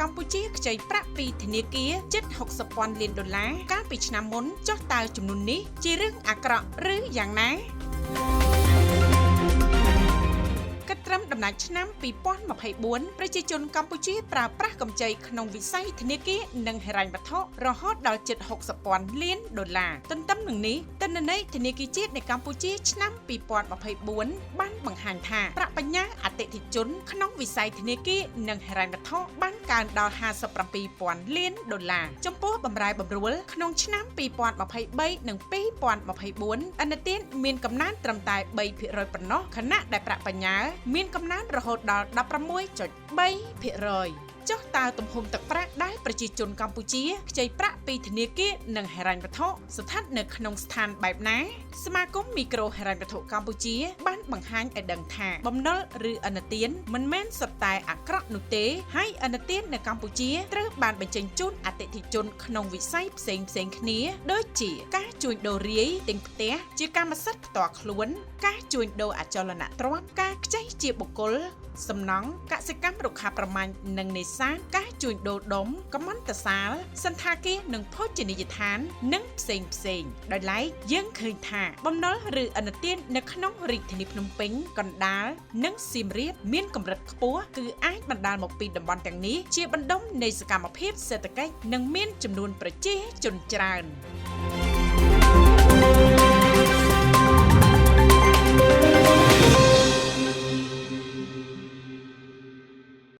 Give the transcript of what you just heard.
កម្ពុជាខ្ចីប្រាក់ពីធនាគារជិត60ពាន់លានដុល្លារកាលពីឆ្នាំមុនចុះតើចំនួននេះជារឿងអាក្រក់ឬយ៉ាងណា?គិតត្រឹមដំណាច់ឆ្នាំ2024ប្រជាជនកម្ពុជាប្រើប្រាស់កម្ចីក្នុងវិស័យធនាគារនិងហិរញ្ញវត្ថុរហូតដល់ជិត60ពាន់លានដុល្លារទន្ទឹមនឹងនេះទិន្នន័យធនាគារជាតិនៃកម្ពុជាឆ្នាំ2024បានបង្ហាញថាប្រាក់បញ្ញើអតិថិជនក្នុងវិស័យធនាគារនិងហិរញ្ញវត្ថុបានកើនដល់57ពាន់លានដុល្លារចំពោះបម្រែបម្រួលក្នុងឆ្នាំ2023និង2024ឥណទានមានកំណើនត្រឹមតែ3%ប៉ុណ្ណោះខណៈដែលប្រាក់បញ្ញើមានកំណើនរហូតដល់16.3%ចុះតើទំហំទឹកប្រាក់ដែលប្រជាជនកម្ពុជាខ្ចីប្រាក់ពីធនាគារនិងហិរញ្ញវត្ថុស្ថិតនៅក្នុងស្ថានបែបណា?សមាគមមីក្រូហិរញ្ញវត្ថុកម្ពុជាបានបង្ហាញឲ្យដឹងថាបំណុលឬឥណទានមិនមែនសុទ្ធតែអាក្រក់នោះទេហើយឥណទាននៅកម្ពុជាត្រូវបានបញ្ចេញជូនអតិថិជនក្នុងវិស័យផ្សេងផ្សេងគ្នាដូចជាការជួញដូររាយទិញផ្ទះជាកម្មសិទ្ធិផ្ទាល់ខ្លួនការជួញដូរអចលនទ្រព្យការខ្ចីជាបុគ្គលសំណង់កសិកម្មរុក្ខាប្រមាញ់និងនេសាទការជួញដូរដុំកម្មន្តសាលសន្តាគារនិងភោជនីយដ្ឋាននិងផ្សេងផ្សេងដោយឡែកយើងឃើញថាបំណុលឬឥណទាននៅក្នុងរាជធានីភ្នំពេញកណ្ដាលនិងសៀមរាបមានកម្រិតខ្ពស់គឺអាចបណ្ដាលមកពីតំបន់ទាំងនេះជាបណ្ដុំនៃសកម្មភាពសេដ្ឋកិច្ចនិងមានចំនួនប្រជាជនច្រើន។